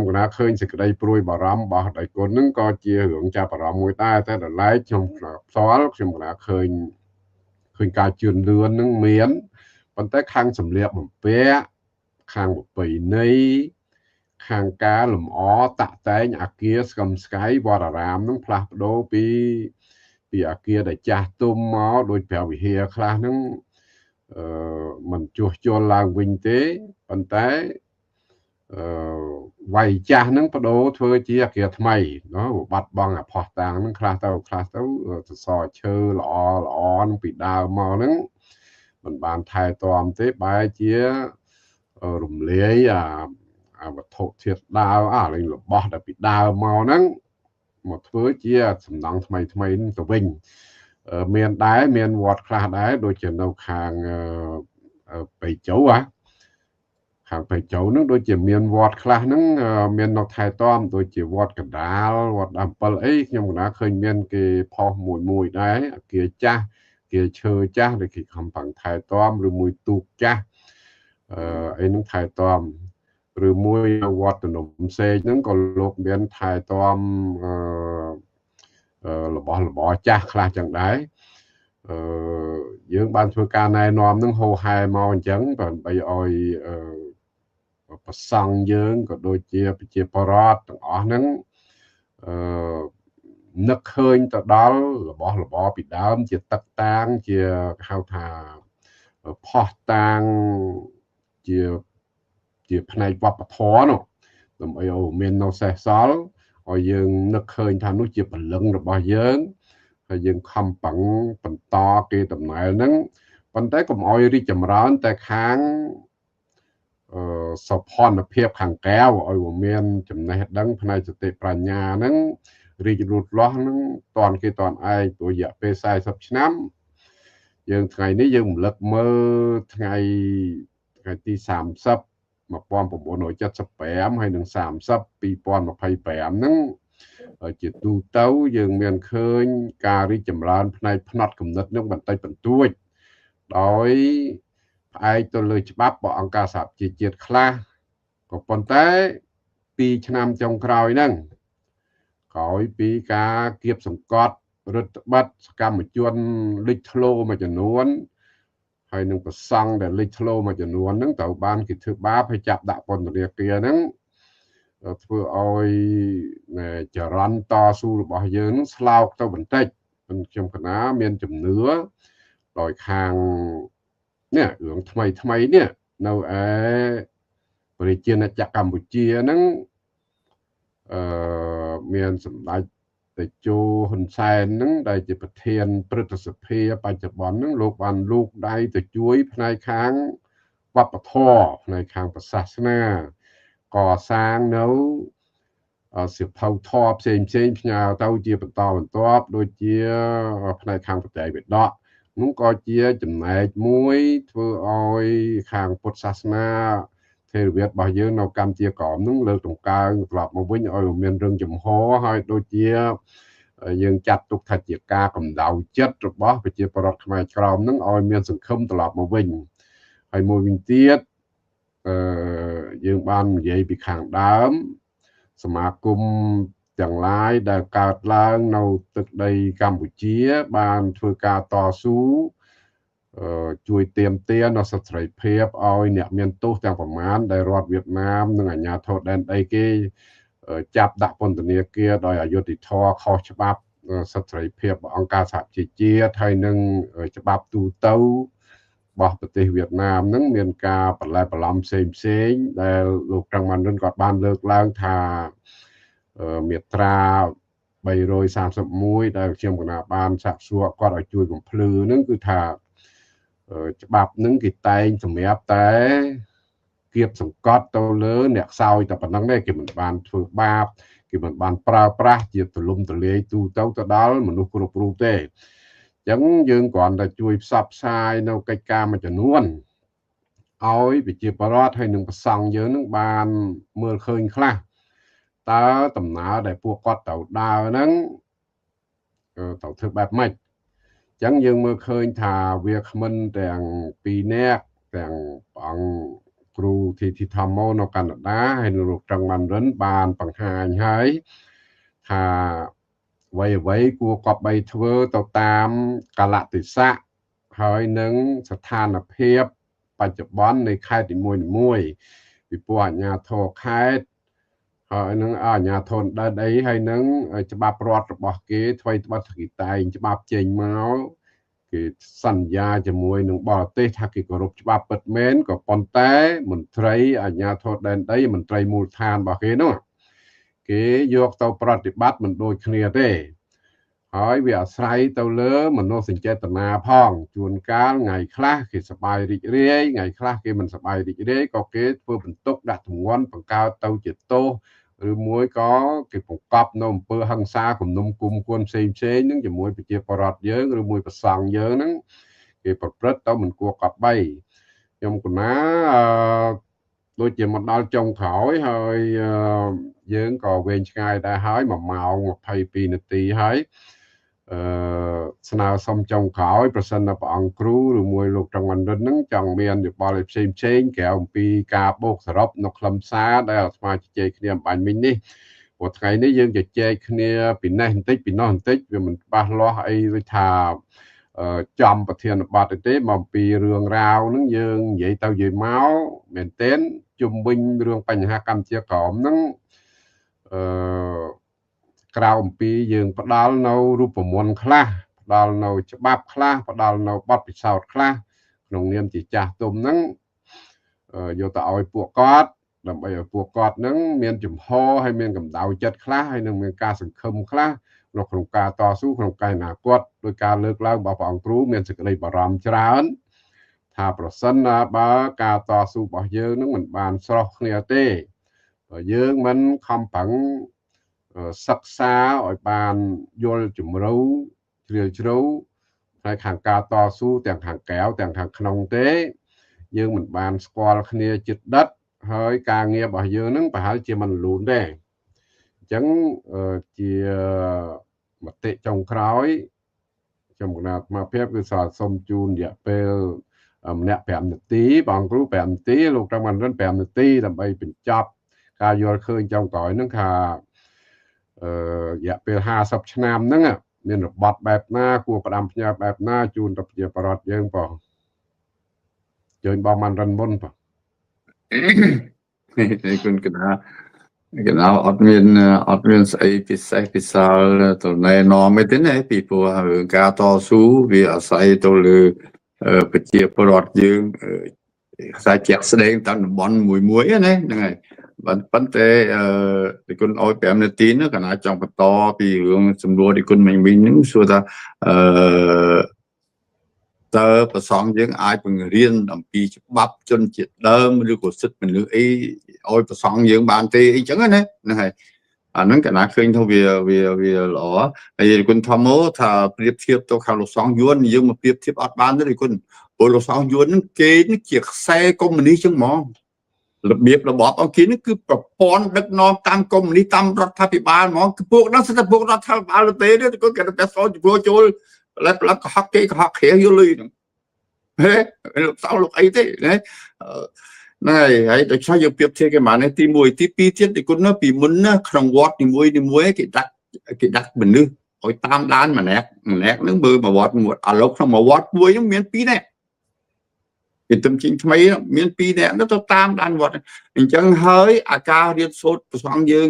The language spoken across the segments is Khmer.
ខ្ញុំកណាឃើញសេចក្តីព្រួយបារម្ភរបស់ដៃគុណហ្នឹងក៏ជារឿងចាប់អារម្មណ៍មួយដែរតែដល់ឡែកខ្ញុំផ្ទាល់ខ្ញុំកណាឃើញការជឿនលឿនហ្នឹងមានប៉ុន្តែខាងសម្លៀកបំពាក់ខាងប្រពៃណីខាងការលម្អតាក់តែងអាគារស្កឹមស្កៃវត្តអារាមហ្នឹងផ្លាស់ប្ដូរពីអាគារដែលចាស់ទុំមកដូចព្រះវិហារខ្លះហ្នឹងមិនជួសជុលឡើងវិញទេប៉ុន្តែវ័យចាស់ហ្នឹងបដូរធ្វើជាអាគារថ្មីណោះបាត់បង់អាផោះតាងហ្នឹងខ្លះទៅសរសរឈើល្អល្អហ្នឹងពីដើមមកហ្នឹងមិនបានថែទាំទេបែរជារំលាយអាវត្ថុធាតុដើមអាលេងរបស់ដែលពីដើមមកហ្នឹងមកធ្វើជាសំណង់ថ្មីថ្មីទៅវិញមានដែរមានវត្តខ្លះដែរដូចជានៅខាងបៃជោខាងបៃជោហ្នឹងដូចជាមានវត្តខ្លះហ្នឹងមាននៅថែទាំដូចជាវត្តកណ្ដាលវត្តអំពិលអីខ្ញុំកណាឃើញមានគេផុសមួយមួយដែរអាគារចាស់គេឈើចាស់ដែលគេខំប្រឹងថែទាំឬមួយទូកចាស់អីហ្នឹងថែទាំឬមួយវត្តទំនំសេកហ្នឹងក៏លោកមានថែទាំរបស់របរចាស់ខ្លះចឹងដែរយើងបានធ្វើការណែនាំនឹងហោហែមកអញ្ចឹងដើម្បីឲ្យប្រសង់យើងក៏ដូចជាប្រជាពលរដ្ឋទាំងអស់ហ្នឹងនឹកឃើញទៅដល់របស់របរពីដើមជាទឹកតាងជាហៅថាផោះតាងជាផ្នែកវប្បធម៌នោះដើម្បីឲ្យមាននៅសេសសល់ឲ្យយើងនឹកឃើញថានោះជាព្រលឹងរបស់យើងហើយយើងខំប្រឹងបន្តគេដំណើរហ្នឹងប៉ុន្តែកុំឲ្យរីកចម្រើនតែខាងសោភ័ណភាពខាងកែវឲ្យមានចំណេះដឹងផ្នែកសតិប្រាជ្ញាហ្នឹងរីករូតលាស់ហ្នឹងតនគេតនឯងព្រោះរយៈពេល40ឆ្នាំយើងថ្ងៃនេះយើងរំលឹកមើលថ្ងៃទី30 1975ហើយនឹង30 2025ហ្នឹងជាទូទៅយើងមានឃើញការរីកចម្រើនផ្នែកផ្នត់គំនិតនឹងបន្តិចបន្តួចដោយផ្អែកទៅលើច្បាប់របស់អង្គការសហប្រជាជាតិខ្លះក៏ប៉ុន្តែ2ឆ្នាំចុងក្រោយហ្នឹងក្រោយពីការគៀបសង្កត់រដ្ឋបិទសកម្មជនលេចធ្លោមួយចំនួនហើយនឹងប្រសង់ដែលលេចធ្លោមួយចំនួនហ្នឹងត្រូវបានគេធ្វើបាបហើយចាប់ដាក់ពន្ធនាគារហ្នឹងធ្វើឲ្យចរន្តតស៊ូរបស់យើងស្លោកទៅបន្តិចខ្ញុំកណាមានជំនឿដោយខាងនេះរឿងថ្មីថ្មីនេះនៅឯប្រជាណាចក្រកម្ពុជាហ្នឹងមានសម្ដេចតេជោហ៊ុនសែនហ្នឹងដែលជាប្រធានព្រឹទ្ធសភាបច្ចុប្បន្នហ្នឹងលោកបានលូកដៃទៅជួយផ្នែកខាងវប្បធម៌ផ្នែកខាងសាសនាកសាងនៅសៀវភៅធម៌ផ្សេងផ្សេងផ្ញើទៅជាបន្តបន្ទាប់ដូចជាផ្នែកខាងបត្រៃបិដកនោះក៏ជាចំណែកមួយធ្វើឲ្យខាងពុទ្ធសាសនាថេរវាទរបស់យើងនៅកម្ពុជាក្រមនឹងលើកតម្កើងត្រឡប់មកវិញឲ្យមានរឿងចំហហើយដូចជាយើងចាត់ទុកថាជាការកម្ដៅចិត្តរបស់ប្រជាពលរដ្ឋខ្មែរក្រមនឹងឲ្យមានសង្ឃឹមត្រឡប់មកវិញហើយមួយវិញទៀតយើងបាននិយាយពីខាងដើមសមាគមទាំងឡាយដែលកើតឡើងនៅទឹកដីកម្ពុជាបានធ្វើការតស៊ូជួយទាមទារនូវសិទ្ធិសេរីភាពឲ្យអ្នកមានទោសទាំងប្រមាណដែលរដ្ឋវៀតណាមនិងអាជ្ញាធរដែនដីគេចាប់ដាក់ពន្ធនាគារដោយអយុត្តិធម៌ខុសច្បាប់សិទ្ធិសេរីភាពអង្គការសហប្រជាជាតិហើយនឹងច្បាប់ទូទៅរបស់ប្រទេសវៀតណាមហ្នឹងមានការបន្លែបន្លំផ្សេងផ្សេងដែលលោកត្រង់ម៉ាន់រិនគាត់បានលើកឡើងថាមាត្រា331ដែលខ្ញុំកណាបានសាកសួរគាត់ឲ្យជួយបំភ្លឺហ្នឹងគឺថាច្បាប់ហ្នឹងគេតែងសម្រាប់តែគៀបសង្កត់ទៅលើអ្នកខ្សោយតែប៉ុណ្្នឹងទេគេមិនបានធ្វើបាបគេមិនបានប្រើប្រាស់ជាទលំទលាយទូទៅទៅដល់មនុស្សគ្រប់រូបទេអញ្ចឹងយើងគ្រាន់តែជួយផ្សព្វផ្សាយនៅកិច្ចការមួយចំនួនឲ្យប្រជាពលរដ្ឋហើយនឹងប្រសង់យើងនឹងបានមើលឃើញខ្លះតើដំណើរដែលពួកគាត់ត្រូវដើរហ្នឹងត្រូវធ្វើបែបម៉េចអញ្ចឹងយើងមើលឃើញថាវាគ្មិនទាំងពីរនាក់ទាំងព្រះអង្គ គ្រូធីធីធម្មោនៅកាណាដា ហើយនិងលោកត្រឹងម៉ាន់រិនបានបង្ហាញហើយថាអ្វីអ្វីគួរគប្បីធ្វើទៅតាមកាលៈទេសៈ ហើយនឹងស្ថានភាពបច្ចុប្បន្ននៃខេត្តនីមួយៗ ពីព្រោះអាជ្ញាធរខេត្ត ហើយនឹងអាជ្ញាធរដែនដី ហើយនឹងច្បាប់រដ្ឋរបស់គេ ថ្វីត្បិតគេតែងច្បាប់ចេញមក គេសន្យាជាមួយនឹងបរទេសថាគេគោរពច្បាប់ពិតមែន ក៏ប៉ុន្តែមន្ត្រីអាជ្ញាធរដែនដី មន្ត្រីមូលដ្ឋានរបស់គេនោះ គេយកទៅប្រតិបត្តិមិនដូចគ្នាទេ ហើយវាអាស្រ័យទៅលើមនោសញ្ចេតនាផង ជួនកាលថ្ងៃខ្លះគេសប្បាយរីករាយ ថ្ងៃខ្លះគេមិនសប្បាយរីករាយ ក៏គេធ្វើបន្ទុកដាក់ទម្ងន់បង្កើតទៅជាទោស ឬមួយក៏គេបង្កប់នៅអំពើហិង្សាគំនុំគុំគួនផ្សេងផ្សេងហ្នឹងជាមួយប្រជាពលរដ្ឋយើង ឬមួយប្រសង់យើងហ្នឹង គេប្រព្រឹត្តទៅមិនគួរកប់បី។ ខ្ញុំកណាដូចជាមកដល់ចុងក្រោយហើយ យើងក៏វែងឆ្ងាយដែរហើយ 1ម៉ោង22នាទីហើយ អឺស្នើសុំចុងក្រោយ ប្រសិនបើព្រះអង្គគ្រូ ឬមួយលោកត្រង់វណ្ណរិនហ្នឹងចង់មានយោបល់ផ្សេងផ្សេងក្រៅអំពីការបូកសរុបនៅខ្លឹមសារដែលអាត្មាជជែកគ្នាអំបញ្ញមិញនេះ ព្រោះថ្ងៃនេះយើងជជែកគ្នាពីនេះបន្តិចពីនោះបន្តិច វាមិនច្បាស់លាស់អីដូចថាចំប្រធានបទទេ មកពីរឿងរ៉ាវហ្នឹងយើងនិយាយទៅនិយាយមកមែនទែន ជុំវិញរឿងបញ្ហាកម្ពុជាក្រមហ្នឹង អឺក្រៅអំពីយើងផ្ដល់នៅរូបមន្តខ្លះ ផ្ដល់នៅច្បាប់ខ្លះ ផ្ដល់នៅបទពិសោធន៍ខ្លះក្នុងនាមជាចាស់ទុំហ្នឹង យកទៅឲ្យពួកគាត់ ដើម្បីឲ្យពួកគាត់ហ្នឹងមានចំហ ហើយមានកម្ដៅចិត្តខ្លះ ហើយនឹងមានការសង្ឃឹមខ្លះនៅក្នុងការតស៊ូក្នុងកាយអនាគត ដោយការលើកឡើងរបស់ព្រះអង្គគ្រូមានសេចក្តីបារម្ភច្រើនថា ប្រសិនណាបើការតស៊ូរបស់យើងនឹងមិនបានស្រោះគ្នាទេ បើយើងមិនខំប្រឹងសិក្សាឲ្យបានយល់ជំរៅជ្រាលជ្រៅផ្នែកខាងការតស៊ូទាំងខាងក្រៅទាំងខាងក្នុងទេ យើងមិនបានស្គាល់គ្នាជិតដិត ហើយការងាររបស់យើងនឹងប្រហែលជាមិនលូនទេ។ អញ្ចឹងជាមតិចុងក្រោយ ខ្ញុំកណាអាត្មាភាពគឺសូមជូនរយៈពេលម្នាក់5នាទី បងគ្រូ5នាទី លោកត្រង់បានរិន5នាទី ដើម្បីបញ្ចប់ការយល់ឃើញចុងក្រោយហ្នឹងថា អឺរយៈពេល50ឆ្នាំហ្នឹងមានរបត់បែបណា គួរផ្ដាំផ្ញើបែបណាជូនទៅប្រជាប្រដ្ឋយើងបង ជើញបងបានរិនមុនបង។ នេះគុណកណាកណាអត់មានអត់មានស្អីពិសេសពិសាលទៅណែនាំទេណា ពីព្រោះរឿងការតស៊ូវាអាស្រ័យទៅលើប្រជាពលរដ្ឋយើង ខ្សែជាក់ស្ដែងតាមតំបន់មួយមួយណា ហ្នឹងហើយ។ ប៉ុន្តែអឺគុណឲ្យ5នាទីនោះ កណាចង់បន្តពីរឿងសំណួរដែលគុណមិញវិញហ្នឹង សួរថាអឺតើប្រសងយើងអាចបង្រៀនអំពីច្បាប់ជនជាតិដើម ឬក៏សិទ្ធិមនុស្សអីឲ្យប្រសងយើងបានទេអីចឹងណា ហ្នឹងហើយ។ អាហ្នឹងកណាឃើញថាវាវាវាល្អហើយ គុណធម្មថាប្រៀបធៀបទៅខាងលោកសង្ឃយួន យើងមកប្រៀបធៀបអត់បានទេគុណ ព្រោះលោកសង្ឃយួនហ្នឹងគេនេះជាខ្សែកុម្មុយនីសចឹងហ្មង របៀបរបបអង្គគេនេះគឺប្រព័ន្ធដឹកនាំតាមកុម្មុយនីសតាមរដ្ឋាភិបាលហ្មង គឺពួកហ្នឹងសិតតែពួករដ្ឋាភិបាលទេ គាត់គេតែសជួចូលផ្លែផ្លាប់កុហកគេកុហកគ្រាយកលុយហ្នឹង ហេលោកសង្ឃលោកអីទេណា ហ្នឹងហើយ។ ហើយដូច្នេះយើងប្រៀបធៀបគេមកនេះទី1 ទី2ទៀត ទីគុណពីមុនណា ក្នុងវត្តនីមួយនីមួយគេដាក់គេដាក់មនុស្សឲ្យតាមដានម្នាក់ម្នាក់ហ្នឹងមើលមួយវត្តមួយ ឥឡូវក្នុងមួយវត្តមួយហ្នឹងមាន2នាក់ គេទំជីងថ្មីមាន2នាក់ទៅតាមដានវត្តអញ្ចឹង ហើយអាការរៀនសូត្រប្រសងយើង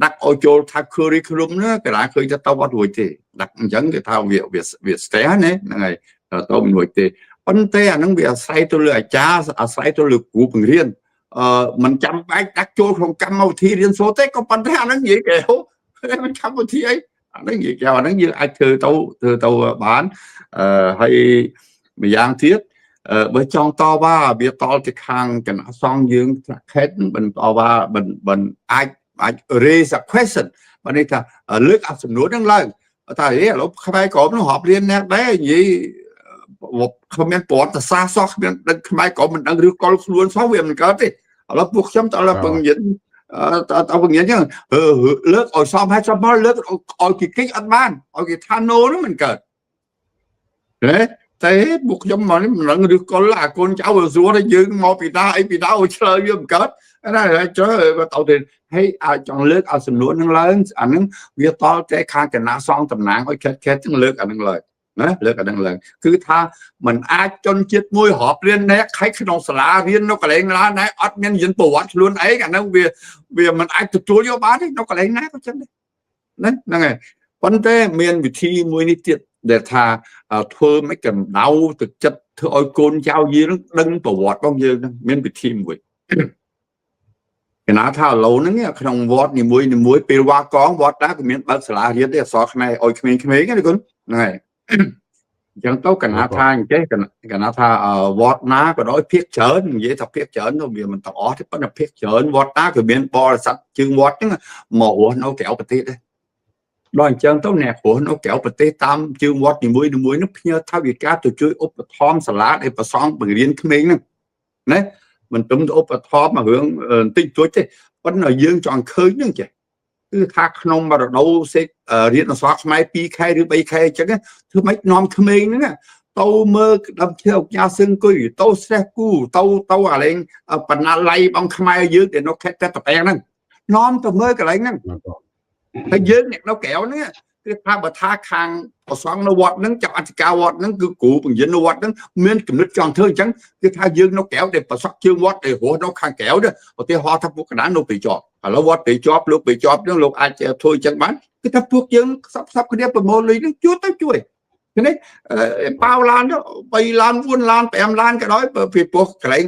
ដាក់ឲ្យចូលថា curriculum ណា គេថាឃើញថាទៅអត់រួចទេ ដាក់អញ្ចឹងគេថាវាវាវា stay ណា ហ្នឹងហើយ ទៅមិនរួចទេ។ ប៉ុន្តែអាហ្នឹងវាអាស្រ័យទៅលើអាចារ្យ អាស្រ័យទៅលើគ្រូបង្រៀន អឺមិនចាំបាច់ដាក់ចូលក្នុងកម្មវិធីរៀនសូត្រទេ ក៏ប៉ុន្តែអាហ្នឹងនិយាយកែមិនកម្មវិធីអី អាហ្នឹងនិយាយកែអាហ្នឹងយើងអាចធ្វើទៅធ្វើទៅបាន។ អឺហើយម្យ៉ាងទៀត បើចង់តវ៉ាវាតល់ទៅខាងគណៈសង្ឃយើងថ្នាក់ខេត្ត មិនតវ៉ាមិនមិនអាចអាច raise a question បើនេះថាលើកអាសំណួរហ្នឹងឡើងថា ហេឥឡូវខ្មែរក្រមនឹងរាប់លានអ្នកដែរ និយាយគ្មានប្រវត្តិសាស្ត្រសោះ គ្មានដឹងខ្មែរក្រមមិនដឹងឬកុលខ្លួនសោះ វាមិនកើតទេ។ ឥឡូវពួកខ្ញុំតើបង្រៀនតើបង្រៀនចឹង លើកឲ្យសមហេតុសមផល លើកឲ្យគេគេចអត់បាន ឲ្យគេថា no ហ្នឹងមិនកើតទេ។ តែពួកខ្ញុំមកនេះមិនដឹងឬកុលអាកូនចៅវាសួរថាយើងមកពីណាអីពីណាអូឆ្លើយវាមិនកើតណាហើយចុះទៅទេហើយអាចចង់លើកឲ្យសំណួរនឹងឡើងអានឹងវាតល់តែខាងគណៈសង្ឃតំណាងឲ្យខេតខេតនឹងលើកអានឹងឡើងណាលើកអានឹងឡើងគឺថាมันអាចជនជាតិមួយរាប់លានអ្នកខៃក្នុងសាលារៀននៅកន្លែងណាណែអត់មានយន្តប្រវត្តិខ្លួនឯងអានឹងវាมันអាចទទួលយកបានទេនៅកន្លែងណាក៏ចឹងដែរណាហ្នឹងហើយប៉ុន្តែមានវិធីមួយនេះទៀតដែលថាធ្វើមិនកម្ដៅទឹកចិត្តធ្វើឲ្យកូនចៅយើងដឹងប្រវត្តិរបស់យើងហ្នឹងមានវិធីមួយកណាថាឥឡូវហ្នឹងក្នុងវត្តនីមួយនីមួយពេលវ៉ាកងវត្តណាក៏មានបើកសាលារៀនទេអក្សរខ្មែរឲ្យក្មេងៗណាគុណហ្នឹងហើយអញ្ចឹងទៅកណាថាអញ្ចេះកណាថាវត្តណាក៏ដោយភាកច្រើននិយាយថាភាកច្រើនទៅវាមិនទាំងអស់ទេប៉ុន្តែភាកច្រើនវត្តណាក៏មានបរិស័ទជើងវត្តហ្នឹងមករស់នៅក្រៅប្រទេសដែរដល់អញ្ចឹងទៅអ្នករស់នៅក្រៅប្រទេសតាមជើងវត្តនីមួយៗនោះផ្ញើថវិកាទៅជួយឧបត្ថម្ភសាលាដែលប្រសង់បង្រៀនក្មេងហ្នឹងណាមិនទឹមទៅឧបត្ថម្ភមករឿងបន្តិចតួចទេប៉ុន្តែយើងចង់ឃើញហ្នឹងចេះគឺថាក្នុងរដូវសេករៀនអក្សរខ្មែរ2ខែឬ3ខែអញ្ចឹងធ្វើម៉េចនាំក្មេងហ្នឹងទៅមើលដើមឈើអុកញ៉ាសឹងគុយទៅស្រេះគូទៅទៅអាឡែងបណ្ណាល័យបងខ្មែរយើងដែលនៅខេត្តតែតាពាំងហ្នឹងនាំទៅមើលកន្លែងហ្នឹងហើយយើងអ្នកនៅក្រៅហ្នឹងគឺថាបើថាខាងប្រសង់នៅវត្តហ្នឹងចៅអធិការវត្តហ្នឹងគឺគ្រូបង្រៀននៅវត្តហ្នឹងមានគំនិតចង់ធ្វើអញ្ចឹងគឺថាយើងនៅក្រៅដែលប្រសក់ជើងវត្តដែលរស់នៅខាងក្រៅនេះឧទាហរណ៍ថាពួកកណ្ដាលនៅពេលជាប់ឥឡូវវត្តពេលជាប់លោកពេលជាប់ហ្នឹងលោកអាចធ្វើអញ្ចឹងបានគឺថាពួកយើងសັບសັບគ្នាប្រមូលលុយហ្នឹងជួយទៅជួយនេះប៉ាវឡាន3ឡាន4ឡាន5ឡានក៏ដោយពីព្រោះកន្លែង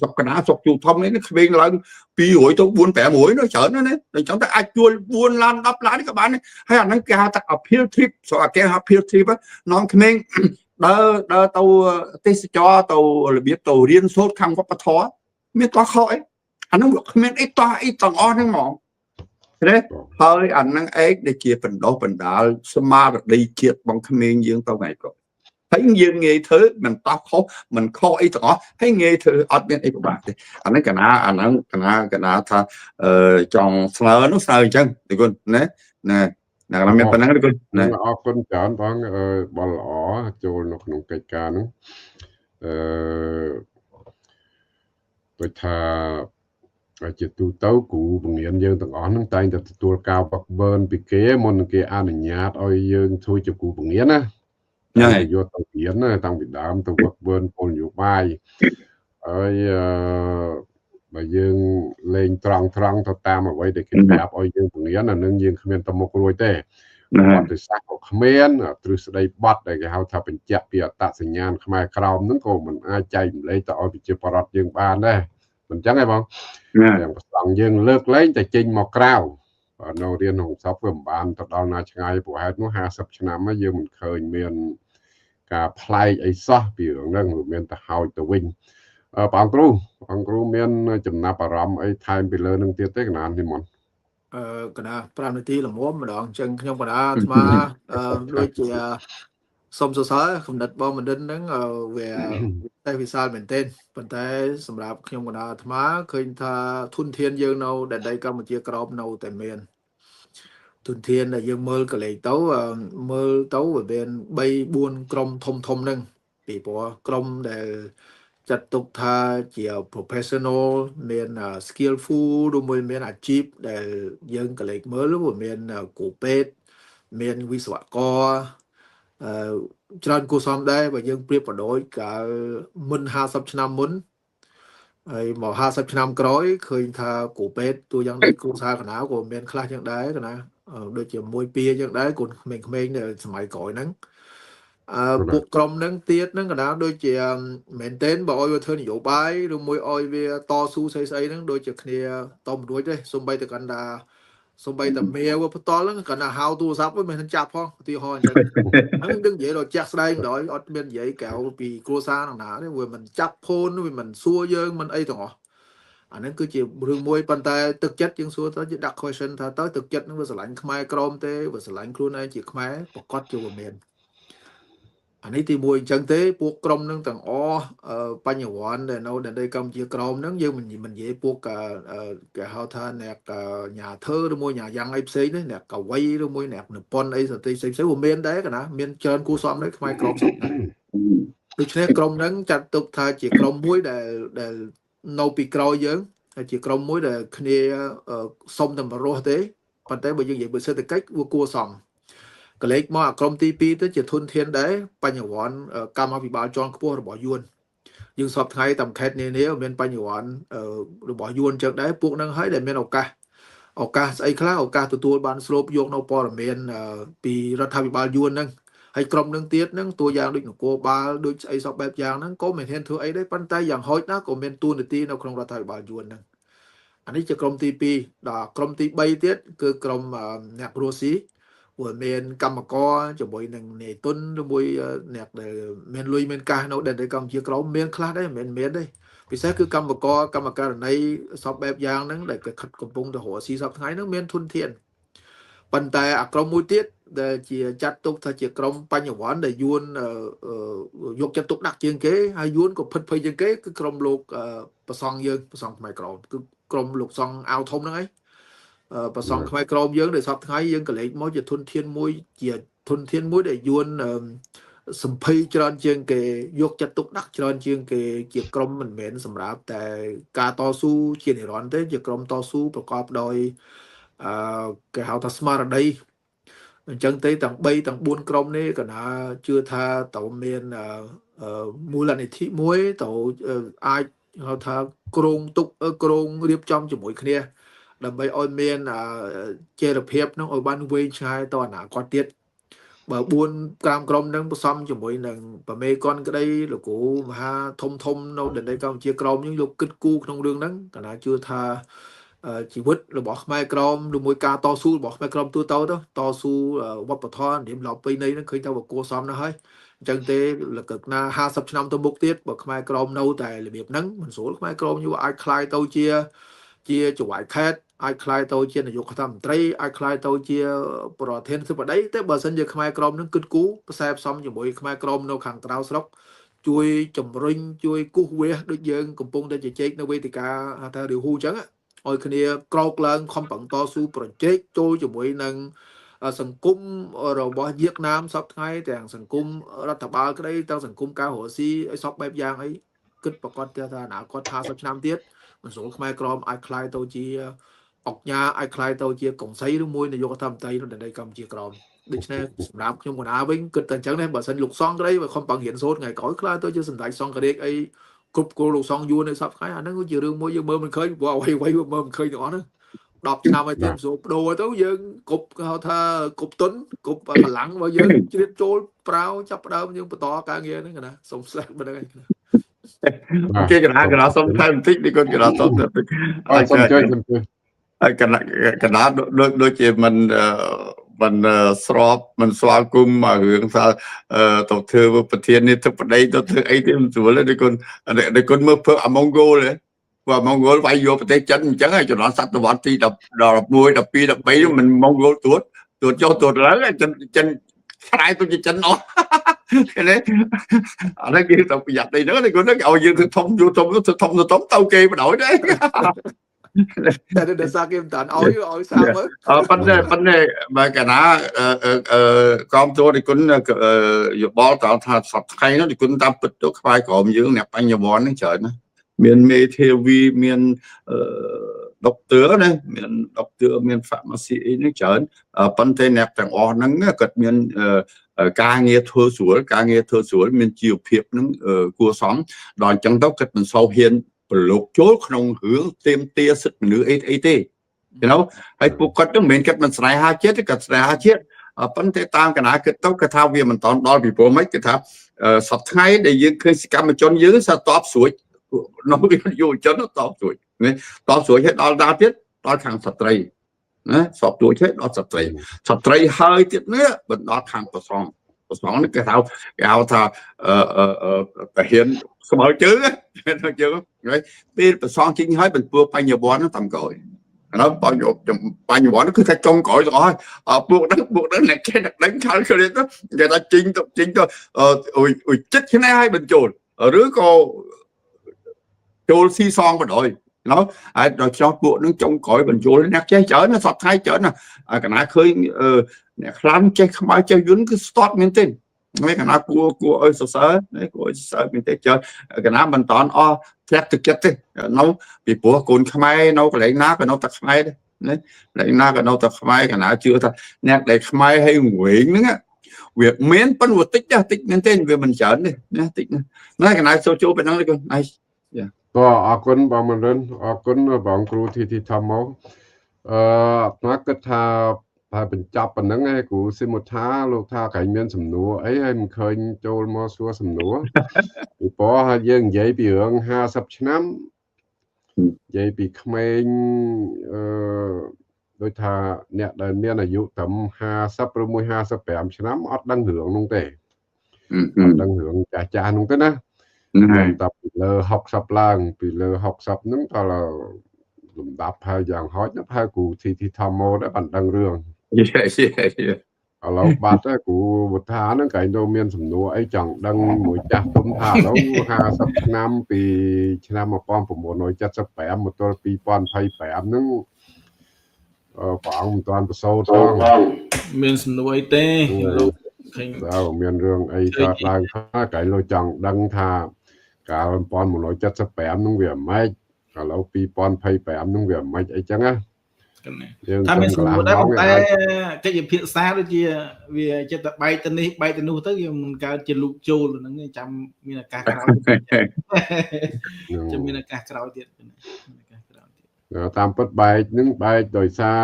ស្រុកកណ្ដាលស្រុកជូធំនេះក្មេងឡើង200ទៅ4 500នោះច្រើនណាស់ណាអញ្ចឹងតែអាចជួល4ឡាន10ឡានក៏បានហើយអាហ្នឹងគេហៅថា appeal trip ស្រុកគេហៅ appeal trip នាំក្មេងដើរដើរទៅទេសចរទៅរបៀបទៅរៀនសូត្រខាងវប្បធម៌មានតោះខុសអីអាហ្នឹងវាគ្មានអីតោះអីទាំងអស់ហ្នឹងហ្មងទេហើយអាហ្នឹងឯងដែលជាបណ្ដោះបណ្ដាលស្មារតីជាតិបងក្មេងយើងទៅថ្ងៃក្រោយហើយយើងងាយធ្វើមិនតោះខុសមិនខុសអីទាំងអស់ហើយងាយធ្វើអត់មានអីពិបាកទេអាហ្នឹងកណាអាហ្នឹងកណាកណាថាអឺចង់ស្នើនោះស្នើអញ្ចឹងទេគុណណាណាណាមានប៉ុណ្ណឹងទេគុណណា អរគុណច្រើនបងបលល្អចូលនៅក្នុងកិច្ចការហ្នឹងអឺដូចថាជាទូទៅគ្រូបង្រៀនយើងទាំងអស់ហ្នឹងតែងតែទទួលការវឹកវើពីគេមុននឹងគេអនុញ្ញាតឲ្យយើងធ្វើជាគ្រូបង្រៀនណាហ្នឹងយកទៅរៀនណាតាំងពីដើមទៅវឹកវើគោលនយោបាយហើយអឺបើយើងលេងត្រង់ត្រង់ទៅតាមអ្វីដែលគេប្រាប់ឲ្យយើងបង្រៀនអានឹងយើងគ្មានទៅមុខរួចទេប្រវត្តិសាស្ត្រក៏គ្មានទ្រឹស្ដីបទដែលគេហៅថាបញ្ជាក់ពីអត្តសញ្ញាណខ្មែរក្រោមហ្នឹងក៏មិនអាចចែកម្លែកទៅឲ្យប្រជាពលរដ្ឋយើងបានដែរមិនចឹងទេបងយ៉ាងប្រសង់យើងលើកលែងតែចេញមកក្រៅនៅរៀនក្នុងស្រុកវាមិនបានទៅដល់ណាឆ្ងាយព្រោះហេតុនោះ50ឆ្នាំហើយយើងមិនឃើញមានការប្លែកអីសោះពីរឿងហ្នឹងវាមានទៅហោចទៅវិញបងគ្រូបងគ្រូមានចំណាប់អារម្មណ៍អីថែមពីលើនឹងទៀតទេកណាននេះមុន អឺកណា5នាទីល្មមម្ដងអញ្ចឹងខ្ញុំកណាអាត្មាដូចជាសូមសរសើរគំនិតបងបណ្ឌិតហ្នឹងវាតែវិសាលមែនទែនប៉ុន្តែសម្រាប់ខ្ញុំកណាអាត្មាឃើញថាធនធានយើងនៅដែនដីកម្ពុជាក្រមនៅតែមានធនធានដែលយើងមើលកលេសទៅមើលទៅវាមាន3 4ក្រុមធំធំហ្នឹងពីព្រោះក្រុមដែលចាត់ទុកថាជា professional មាន skillful ឬមួយមានអាជីពដែលយើងកលេចមើលវាមានគ្រូពេទ្យមានវិស្វករអឺច្រើនគួរសមដែរបើយើងប្រៀបប្រដូចកាលមុន50ឆ្នាំមុនហើយមក50ឆ្នាំក្រោយឃើញថាគ្រូពេទ្យតួយ៉ាងដូចគ្រូសាកណាក៏មានខ្លះយ៉ាងដែរកណាដូចជាមួយពីយ៉ាងដែរកូនក្មេងៗនៅសម័យក្រោយហ្នឹងអឺពួកក្រុមហ្នឹងទៀតហ្នឹងកណាដូចជាមែនទែនបើឲ្យវាធ្វើនយោបាយឬមួយឲ្យវាតស៊ូស្អីស្អីហ្នឹងដូចជាគ្នាតមិនរួចទេសំបីតែកណ្ដាសំបីតែមេវាផ្ទាល់ហ្នឹងកណ្ដាហៅទូរស័ព្ទវាមិនចាប់ផងឧទាហរណ៍អញ្ចឹងហ្នឹងនឹងនិយាយដល់ចាក់ស្ដែងម្ដងអត់មាននិយាយក្រៅពីគ្រួសារហ្នឹងណាទេវាមិនចាប់ផូនវាមិនសួរយើងមិនអីទាំងអស់អាហ្នឹងគឺជារឿងមួយប៉ុន្តែទឹកចិត្តយើងសួរទៅជាដាក់ question ថាតើទឹកចិត្តហ្នឹងវាស្រឡាញ់ខ្មែរក្រមទេវាស្រឡាញ់ខ្លួនឯងជាខ្មែរប្រកាសជាវាមាន អានេះទី1អញ្ចឹងទេពួកក្រុមនឹងទាំងអស់បញ្ញវន្តដែលនៅដែនដីកម្ពុជាក្រោមហ្នឹងយើងមិននិយាយពួកគេហៅថាអ្នកញ៉ាធ្វើឬមួយញ៉ាយ៉ាងអីផ្សេងនេះអ្នកកវីឬមួយអ្នកនិពន្ធអីសតិផ្សេងផ្សេងវាមានដែរកណាមានច្រើនគូសមដែរខ្មែរក្រមសពដែរដូច្នេះក្រុមហ្នឹងចាត់ទុកថាជាក្រុមមួយដែលនៅពីក្រោយយើងហើយជាក្រុមមួយដែលគ្នាសុំតែមករស់ទេប៉ុន្តែបើយើងនិយាយពីសេដ្ឋកិច្ចវាគួរសមកលេចមកអាក្រុមទី2ទៅជាធនធានដែរបញ្ញវន្តកម្មាភិបាលជាន់ខ្ពស់របស់យួនយើងសពថ្ងៃតាមខេត្តនានាមានបញ្ញវន្តរបស់យួនចឹងដែរពួកនឹងហើយដែលមានឱកាសស្អីខ្លះឱកាសទទួលបានស្រូបយកនៅព័ត៌មានពីរដ្ឋាភិបាលយួនហ្នឹងហើយក្រុមនឹងទៀតហ្នឹងតួយ៉ាងដូចនគរបាលដូចស្អីសពបែបយ៉ាងហ្នឹងក៏មិនហ៊ានធ្វើអីដែរប៉ុន្តែយ៉ាងហោចណាស់ក៏មានតួនាទីនៅក្នុងរដ្ឋាភិបាលយួនហ្នឹងអានេះជាក្រុមទី2ដល់ក្រុមទី3ទៀតគឺក្រុមអ្នករស់ស៊ីព្រោះមានកម្មករជាមួយនឹងនាយទុនឬមួយអ្នកដែលមានលុយមានកាសនៅដែនដីកម្ពុជាក្រោមមានខ្លះដែរមិនមែនមានទេពិសេសគឺកម្មករកម្មករណីសពបែបយ៉ាងហ្នឹងដែលគេខិតកំពុងទៅរកស៊ីសពថ្ងៃហ្នឹងមានធនធានប៉ុន្តែអាក្រុមមួយទៀតដែលជាចាត់ទុកថាជាក្រុមបញ្ញវន្តដែលយួនយកចិត្តទុកដាក់ជាងគេហើយយួនក៏ភិតភ័យជាងគេគឺក្រុមលោកប្រសង់យើងប្រសង់ខ្មែរក្រមគឺក្រុមលោកសង្ឃអាវធំហ្នឹងឯងប្រសង់ខ្មែរក្រមយើងដែលសពថ្ងៃយើងក៏លេចមកជាធនធានមួយជាធនធានមួយដែលយួនសម្ភ័យច្រើនជាងគេយកចិត្តទុកដាក់ច្រើនជាងគេជាក្រុមមិនមែនសម្រាប់តែការតស៊ូជានិរន្តរ៍ទេជាក្រុមតស៊ូប្រកបដោយគេហៅថាស្មារតីអញ្ចឹងទេទាំង3ទាំង4ក្រុមនេះកណាជឿថាត្រូវមានមូលនិធិមួយត្រូវអាចហៅថាក្រងទុកក្រងរៀបចំជាមួយគ្នាដើម្បីឲ្យមានចីរភាពនឹងឲ្យបានវែងឆ្ងាយទៅអនាគតទៀតបើ4 5ក្រុមនឹងផ្សំជាមួយនឹងប្រមេកុនក្តីលោកគ្រូមហាធំធំនៅដែនដីកម្ពុជាក្រមយើងយកគិតគូរក្នុងរឿងហ្នឹងកណាជឿថាជីវិតរបស់ខ្មែរក្រមឬមួយការតស៊ូរបស់ខ្មែរក្រមទូទៅតស៊ូវប្បធម៌និមលប្រពៃណីហ្នឹងឃើញថាវាគួរសមណាស់ហើយអញ្ចឹងទេលកណា50ឆ្នាំទៅមុខទៀតបើខ្មែរក្រមនៅតែរបៀបហ្នឹងមិនស្រួលខ្មែរក្រមយូរអាចคล้ายទៅជាចៅហ្វាយខេតអាចคล้ายទៅជានាយករដ្ឋមន្ត្រីអាចคล้ายទៅជាប្រធានធិបតីតែបើសិនជាខ្មែរក្រមនឹងគិតគូរផ្សេងផ្សំជាមួយខ្មែរក្រមនៅខាងក្រៅស្រុកជួយជំរុញជួយគូសវាសដូចយើងកំពុងតែជជែកនៅវេទិកាថារាហ៊ូអញ្ចឹងឲ្យគ្នាក្រោកឡើងខំប្រឹងតស៊ូប្រជែកចូលជាមួយនឹងសង្គមរបស់វៀតណាមសពថ្ងៃទាំងសង្គមរដ្ឋបាលក្តីទាំងសង្គមការរស់ស៊ីឲ្យសពបែបយ៉ាងអីគិតប្រកាសថាអនាគត50ឆ្នាំទៀតមិនស្រួលខ្មែរក្រមអាចคล้ายទៅជាអុកញ៉ាអាចคล้ายទៅជាកុងសីឬមួយនាយករដ្ឋមន្ត្រីនៅដែនដីកម្ពុជាក្រមដូច្នេះសម្រាប់ខ្ញុំកណាវិញគិតតែអញ្ចឹងដែរបើសិនលោកសង្ឃក្តីបើខំប្រឹងរៀនសូត្រថ្ងៃក្រោយคล้ายទៅជាសម្ដេចសង្ឃរាជអីគ្រប់គ្រងលោកសង្ឃយួននៅសពថ្ងៃអាហ្នឹងគឺជារឿងមួយយើងមើលមិនឃើញព្រោះអ្វីៗមើលមិនឃើញទាំងអស់ហ្នឹង10ឆ្នាំហើយទៀតស្រួលបដូរទៅយើងគប់គេហៅថាគប់ទុនគប់កម្លាំងរបស់យើងជ្រៀតចូលប្រាវចាប់ផ្ដើមយើងបន្តការងារហ្នឹងណាសូមស្ដាប់ប៉ុណ្្នឹងឯង គេកណាសុំថែមបន្តិចនេះគាត់កណាសុំបន្តិចអត់សុំជួយសុំជួយហើយកណាដូចជាមិនស្របមិនស្វាគមន៍មករឿងថាទៅធ្វើប្រធាននេះធិបតីទៅធ្វើអីទេមិនស្រួលទេដូចគុណមើលធ្វើអាម៉ុងហ្គោលទេព្រោះម៉ុងហ្គោលវាយយកប្រទេសចិនអញ្ចឹងហើយជំនាន់សតវត្សទី11 12 13មិនម៉ុងហ្គោលទួតចុះទួតឡើងចិនខ្លាយទៅជាចិនអស់ឃើញទេអានេះគេទៅប្រយ័ត្នទីហ្នឹងគាត់ឲ្យយើងធ្វើធំយូរធំធ្វើធំទៅធំទៅគេបណ្ដោយដែរ តែដោយសារគេមិនតាន់ឲ្យសាមើលប៉ុន្តែបើកាលណាកមទួនិគុណយោបល់តើថាសប្តាហ៍ថ្ងៃនោះនិគុណតាមពិតទៅខ្មែរក្រមយើងអ្នកបញ្ញវន្តហ្នឹងច្រើនណាមានមេធាវីមានដុកទ័រណាមានដុកទ័រមានហ្វាម៉ាស៊ីអីហ្នឹងច្រើនប៉ុន្តែអ្នកទាំងអស់ហ្នឹងគាត់មានការងារធ្វើស្រួលការងារធ្វើស្រួលមានជីវភាពហ្នឹងគួរសមដល់អញ្ចឹងទៅគាត់មិនសូវហ៊ានប្រឡូកចូលក្នុងរឿងទាមទារសិទ្ធិមនុស្សអីទេ you know ហើយពួកគាត់ហ្នឹងមិនមែនគាត់មិនស្នេហាជាតិទេគាត់ស្នេហាជាតិប៉ុន្តែតាមកណាគិតទៅគាត់ថាវាមិនតន់ដល់ពីព្រោះមិនគេថាសប្តាហ៍ថ្ងៃដែលយើងឃើញសកម្មជនយើងសតបស្រួចនោះយុវជនតបស្រួចនេះតបស្រួចឲ្យដល់ដល់ទៀតដល់ខាងស្ត្រីណាសពទួចឲ្យដល់ស្ត្រីស្ត្រីហើយទៀតនេះបណ្ដល់ខាងប្រសងនេះគេហៅថាតាហ៊ានស្មើជើងជើងហើយពេលប្រសងជីងហើយបន្ទួបញ្ញវន្តតាមក្រោយ nó bao nhiêu bọn nó cứ thấy trông cõi rồi buộc đó này cái đánh khá đó người ta chính tôi ôi chết thế này hai bên chồn ở đứa cô chôn xi son mà đội nó rồi cho buộc nó trông cõi bình chồn nó che chở nó sọt thay chở nè cái nãy khơi nè lắm che không ai chơi dính cứ stop miếng tin mấy cái nãy cua ơi sợ sợ đấy của sợ mình thấy chơi cái nãy mình tòn o thét thực chất đấy nó bị búa cồn khmer nó cái lấy nát cái nó tặc khmer đấy lấy nát cái nó tặc khmer cái nãy chưa ta nè để khmer hay nguyện nữa việc miến phân một tích ra tích nên tên về mình chởn đi nè tích nói cái nãy số chỗ bên đó đi con này ក៏អរគុណបងមរិនអរគុណបងគ្រូធីធីធម្មអឺអាត្មាគិតថាថាបញ្ចប់ប៉ុណ្ណឹងឯងគ្រូសិមុថាលោកថាក្រែងមានសំណួរអីហើយមិនឃើញចូលមកសួរសំណួរពីព្រោះហើយយើងនិយាយពីរឿង50ឆ្នាំនិយាយពីក្មេងអឺដូចថាអ្នកដែលមានអាយុត្រឹម50ឬមួយ55ឆ្នាំអត់ដឹងរឿងនោះទេអត់ដឹងរឿងចាស់ចាស់នោះទេណាតែពីលើ60ឡើងពីលើ60ហ្នឹងតើលំដាប់ហើយយ៉ាងហោចណាស់ហើយគ្រូធីធីធម្មោដែរបានដឹងរឿង ឥឡូវបាត់ហើយគ្រូវុធាហ្នឹងក្រែងទៅមានសំណួរអីចង់ដឹងមួយចាស់ទុំថាឥឡូវ50ឆ្នាំពីឆ្នាំ1975មកទល់2025ហ្នឹងព្រះអង្គមិនទាន់ប្រសូតផងមានសំណួរអីទេលោកឃើញតើមានរឿងអីកើតឡើងខ្លះក្រែងលោកចង់ដឹងថាកាល1975ហ្នឹងវាម៉េចឥឡូវ2025ហ្នឹងវាម៉េចអីចឹងណា ថាមានសំណួរដែរតែកិច្ចពិភាក្សាដូចជាវាចិត្តតែបែកទៅនេះបែកទៅនោះទៅវាមិនកើតជាលូកចូលហ្នឹងចាំមានឱកាសក្រោយចាំមានឱកាសក្រោយទៀតតាមពិតបែកហ្នឹងបែកដោយសារ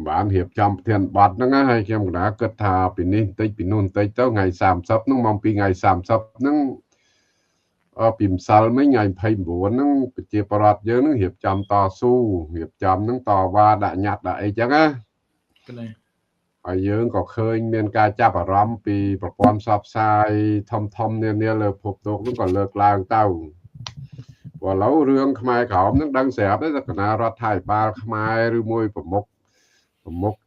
បានរៀបចំប្រធានបទហ្នឹងហើយខ្ញុំកណ្ដាលគិតថាពីនេះបន្តិចពីនោះបន្តិចទៅថ្ងៃ30ហ្នឹងមកពីថ្ងៃ30ហ្នឹងពីម្សិលមិញថ្ងៃ29ហ្នឹងប្រជាប្រដ្ឋយើងហ្នឹងរៀបចំតស៊ូរៀបចំហ្នឹងតវ៉ាដាក់ញត្តិដាក់អីចឹងណាហើយយើងក៏ឃើញមានការចាប់អារម្មណ៍ពីប្រព័ន្ធផ្សព្វផ្សាយធំធំនានាលើពិភពលោកហ្នឹងក៏លើកឡើងទៅព្រោះឥឡូវរឿងខ្មែរក្រោមហ្នឹងដឹងស្រាប់ទេថាគណៈរដ្ឋាភិបាលខ្មែរឬមួយប្រមុខ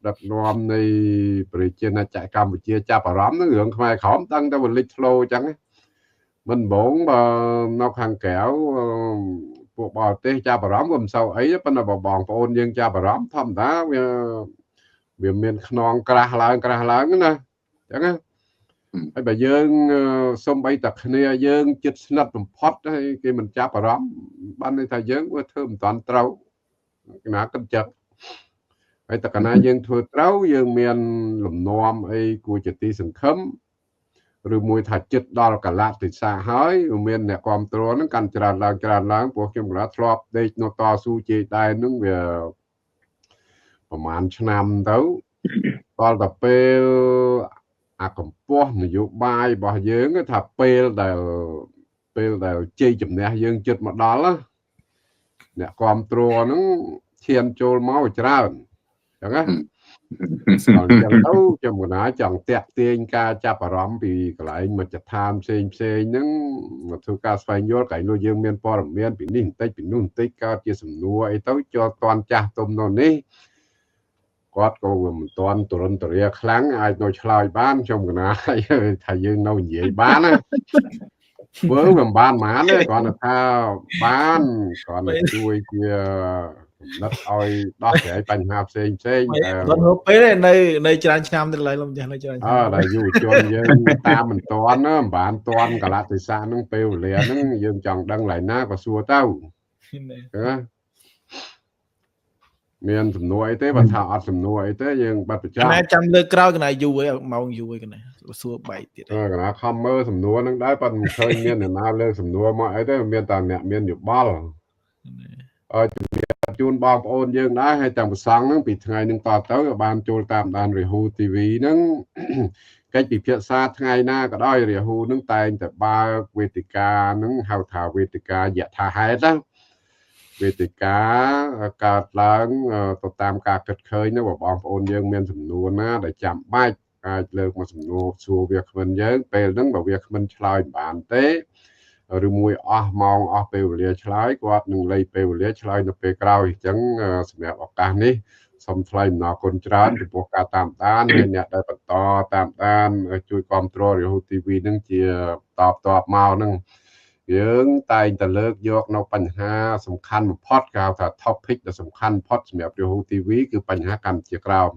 ដឹកនាំនៃប្រជាណាចក្រកម្ពុជាចាប់អារម្មណ៍ហ្នឹងរឿងខ្មែរក្រោមដឹងតែវាលេចធ្លោចឹងមិនបងបើនៅខាងក្រៅពួកបរទេសចាប់អារម្មណ៍ក៏មិនសូវអីប៉ុន្តែបើបងប្អូនយើងចាប់អារម្មណ៍ធម្មតាវាមានខ្នងក្រាស់ឡើងណាអញ្ចឹងណាហើយបើយើងសំបីតែគ្នាយើងចិត្តស្និទ្ធបំផុតហើយគេមិនចាប់អារម្មណ៍បានន័យថាយើងវាធ្វើមិនតាន់ត្រូវកណាគិតចឹងហើយតែកាលណាយើងធ្វើត្រូវយើងមានលំនាំអីគួរជាទីសង្ឃឹមឬមួយថាចិត្តដល់កលៈទេសៈហើយមានអ្នកគ្រប់គ្រងហ្នឹងកាន់ច្រើនឡើងព្រោះខ្ញុំកន្លះធ្លាប់ដេកនៅតស៊ូជ័យដែរហ្នឹងវាប្រហែលឆ្នាំទៅដល់តែពេលអាកម្ពស់នយោបាយរបស់យើងថាពេលដែលជ័យជំនះយើងចិត្តមកដល់អ្នកគ្រប់គ្រងហ្នឹងឈានចូលមកច្រើនអញ្ចឹងណាដល់ចឹងទៅខ្ញុំកណាចង់តាក់ទាញការចាប់អារម្មណ៍ពីកន្លែងមជ្ឈដ្ឋានផ្សេងហ្នឹងមកធ្វើការស្វែងយល់កន្លែងនោះយើងមានព័ត៌មានពីនេះបន្តិចពីនោះបន្តិចកើតជាសំណួរអីទៅចូលតាន់ចាស់ទុំនោះនេះគាត់ក៏មិនតាន់ទរនទរាខ្លាំងអាចនៅឆ្លើយបានខ្ញុំកណាថាយើងនៅនិយាយបានណាធ្វើមិនបានហ្មងទេគ្រាន់តែថាបានគ្រាន់តែជួយជាកំណត់ឲ្យដោះស្រាយបញ្ហាផ្សេងតែដល់ពេលនៅច្រើនឆ្នាំទៅឡើយលោកម្ចាស់នៅច្រើនឆ្នាំដល់យុវជនយើងតាមមិនតាន់ណាមិនបានតាន់កលៈទេសៈហ្នឹងពេលវេលាហ្នឹងយើងចង់ដឹងឡើយណាក៏សួរទៅណាមានសំណួរអីទេបើថាអត់សំណួរអីទេយើងបាត់ប្រចាំ ណែចាំលើកក្រោយកណ្ដាយយូរហើយម៉ោងយូរហើយកណ្ដាសួរបែកទៀតកណ្ដាខំមើលសំណួរហ្នឹងដែរប៉ុន្តែមិនឃើញមានអ្នកណាលើកសំណួរមកអីទេមានតែអ្នកមានយោបល់អឺជូនបងប្អូនយើងដែរហើយទាំងប្រសង់ហ្នឹងពីថ្ងៃហ្នឹងតទៅបានចូលតាមដានរាហូ TV ហ្នឹងកិច្ចពិភាក្សាថ្ងៃណាក៏ដោយរាហូហ្នឹងតែងតែបើកវេទិកាហ្នឹងហៅថាវេទិកាយថាហេតុណាវេទិកាកើតឡើងទៅតាមការគិតឃើញហ្នឹងបងប្អូនយើងមានសំណួរណាដែលចាំបាច់អាចលើកមកសំណួរសួរវាគ្មិនយើងពេលហ្នឹងបើវាគ្មិនឆ្លើយមិនបានទេ ឬមួយអស់ម៉ោងអស់ពេលវេលាឆ្លើយគាត់នឹងលៃពេលវេលាឆ្លើយនៅពេលក្រោយអញ្ចឹងសម្រាប់ឱកាសនេះសូមថ្លែងអំណរគុណច្រើនចំពោះការតាមដានហើយអ្នកដែលបន្តតាមដានជួយគ្រប់គ្រង Yahoo TV នឹងជាតបតបមកនឹងយើងតែងតែលើកយកនៅបញ្ហាសំខាន់បំផុតគេហៅថា topic ដែលសំខាន់បំផុតសម្រាប់ Yahoo TV គឺបញ្ហាកម្ពុជាក្រោម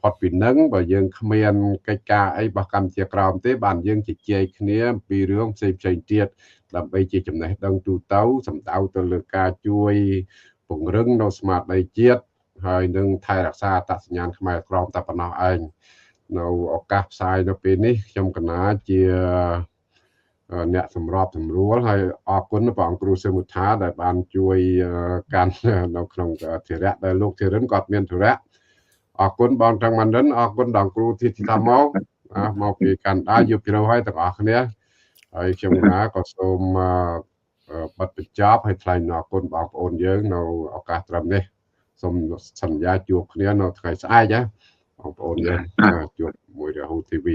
ផុតពីនឹងបើយើងគ្មានកិច្ចការអីរបស់កម្ពុជាក្រោមទេបានយើងជជែកគ្នាអំពីរឿងផ្សេងផ្សេងទៀតដើម្បីជាចំណេះដឹងទូទៅសំដៅទៅលើការជួយពង្រឹងនៅស្មារតីជាតិហើយនឹងថែរក្សាអត្តសញ្ញាណខ្មែរក្រមតែប៉ុណ្ណោះឯងនៅឱកាសផ្សាយនៅពេលនេះខ្ញុំកណាជាអ្នកសម្របសម្រួលហើយអរគុណព្រះអង្គគ្រូសឹមឧទ្ធាដែលបានជួយកាន់នៅក្នុងធិរៈដែលលោកធិរិនគាត់មានធុរៈអរគុណបងតាំងម៉ាន់រិនអរគុណដល់គ្រូធីធីតាមកមកពីកណ្ដាលយប់ជ្រៅហើយទាំងអស់គ្នាហើយខ្ញុំណាក៏សូមបិទបញ្ចប់ហើយថ្លែងអំណរគុណបងប្អូនយើងនៅឱកាសត្រឹមនេះសូមសន្យាជួបគ្នានៅថ្ងៃស្អែកណាបងប្អូនយើងជួបមួយ Yahoo TV